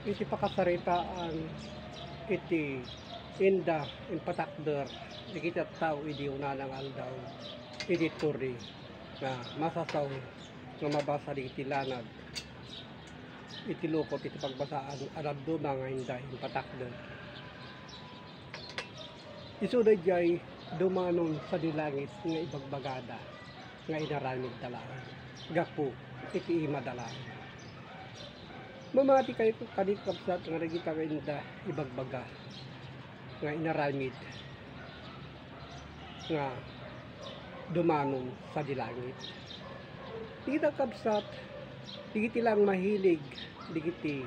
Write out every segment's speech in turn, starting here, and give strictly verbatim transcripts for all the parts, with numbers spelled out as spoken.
Iti pakasaritaan iti inda impatakder dagiti tattao idi unana nga aldaw iti Torre nga masasao nga mabasa dagiti lanad iti lukot iti pagbasaan a dadduma nga inda impatakder. Isu daydiay dumanon sadi langit nga ibagbagada nga inaramidda laeng gapu iti imada laeng. Mamati kayo kadi, kabsat, nga dagita nga inda ibagbaga nga inaramid nga dumanon sadi langit. Dagita, kabsat, dagiti lang mahilig dagiti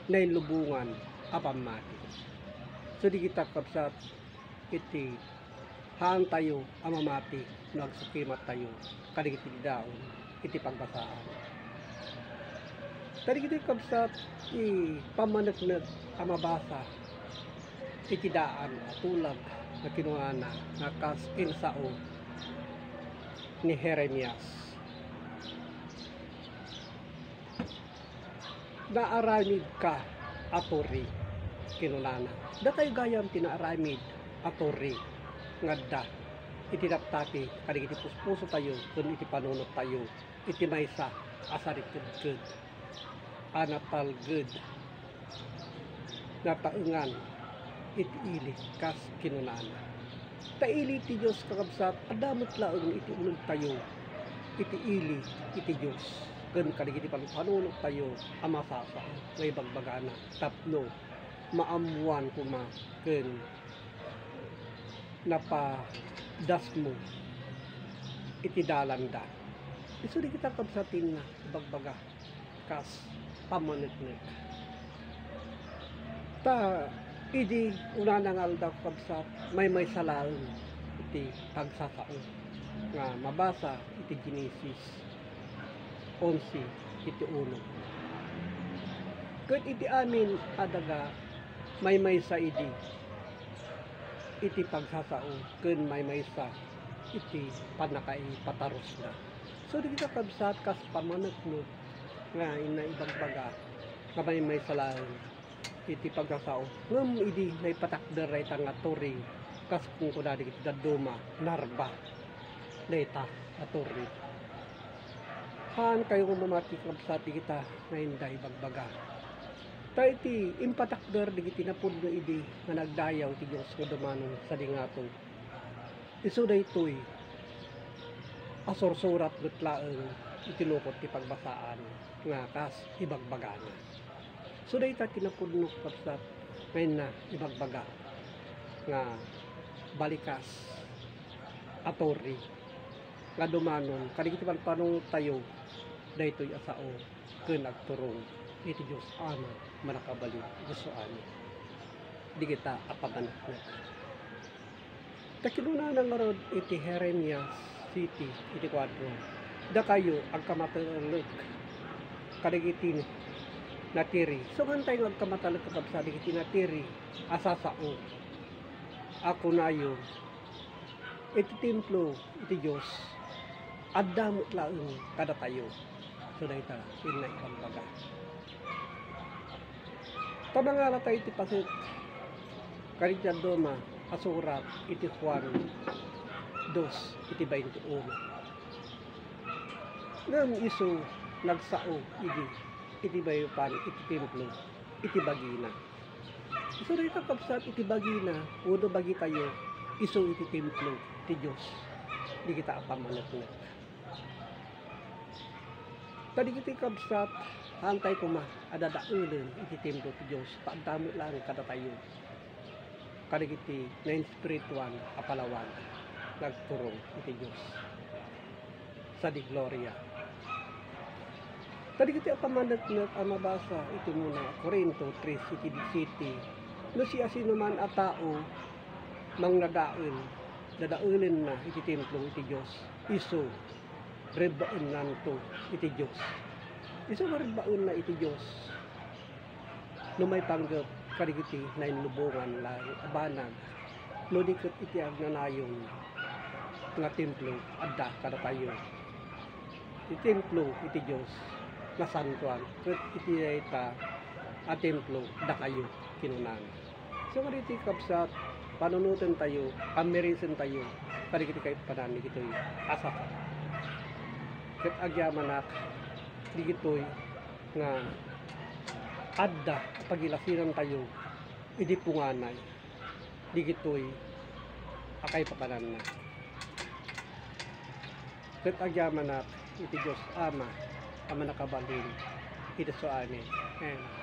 nailubongan a pammati. So, dagita, kabsat, iti haantayo a mamati no agsukimattayo kadagiti daon iti pagbasaan. Kadagiti, kabsat, ti pammaneknek a mabasa iti daan a tulag nga kinunana nga kas insao ni Jeremias. "Naaramidka a Torre," kinunana. Dakayo gayam ti naaramid a Torre nga adda iti naptati kadagiti puspusotayo ken iti panunottayo iti maysa a sarikedked a natalged, nataengan iti ili, kas kinunana. Ta ili ti Dios, kakabsat, adda met laeng iti unegtayo iti ili iti Dios ken kadagiti panpanunottayo a masasao nga ibagbagana tapno maammoan koma ken napadasmo iti dalanda. Isu dagita, kabsat, ti inna ibagbaga kas pammaneknek. Ta idi unana nga aldaw, kabsat, maymaysa laeng iti pagsasao nga mabasa iti Genesis onse iti uno. Ket iti amin a daga, maymaysa idi iti pagsasao ken maymaysa iti pannakaipatarusna. So, dagita, kabsat, kas pammaneknek nga inna ibagbaga nga maymaysa laeng iti pagsasao. Ngem idi naipatakder dayta nga Torre, kas kunkuna dagiti dadduma, narba dayta a Torre. Haankayo nga mamati, kabsat, dagita nga inda ibagbaga. Ta iti impatakder dagiti napudno idi nga nagdayaw ti Dios nga dumanon sadi ngato, isu daytoy a sursurat met laeng iti lukot ti pagbasaan nga kas ibagbagana. So, dayta ti napudno, kabsat, nga inna ibagbaga nga balikas a Torre nga dumanon kadagiti panpanunottayo daytoy a sao ken agturong iti Dios Ama a mannakabalin iti suamin. Dagita a pammaneknek. Ta kinunana ngarud iti Jeremias siyete iti kuatro, "Dakayo agkamatalek kadagiti natiri." So, haantay nga agkamatalek, kakabsat, dagiti natiri a sasao a kunayo, iti templo iti Dios, adda met laeng kadatayo. So, dayta ti inna ibagbaga. Ta mangaratayo iti paset kadagiti dadduma a surat iti Juan dos iti baintiuno. Ngem isu nagsao idi iti maymaysa iti templo iti bagina. Isu dayta, kabsat, iti bagina wenno bagitayo, isu iti templo ti Dios dagita a pammaneknek. Ta dagiti, kabsat, haantay koma a dadaelen iti templo ti Dios, ta adda met laeng kadatayo kadagiti nainspirituan a palawag nga agturong iti Dios sadi gloria. Kadagiti a pammaneknek a mabasa iti umuna a Corinto tres iti disisiete, no siasinoman a tao mangnadael, dadaelenna iti templo iti Dios, isu rebbaennanto iti Dios. Isu nga rebbaenna iti Dios no maipanggep kadagiti nainlubongan laeng a banag, no di ket iti agnanayon nga templo adda kadatayo. Ti templo iti Dios nasantoan, ket iti dayta a templo dakayo, kinunana. So, kadagiti kabsat, panunotentayo, pammirisentayo, kadagiti kaipapanan dagitoy a saka. Ket agyamanak, dagitoy nga adda pagilasinantayo idi punganay dagitoy a kaipapananna. Ket agyamanak iti Dios Ama a Mannakabalin iti suamin. Amen.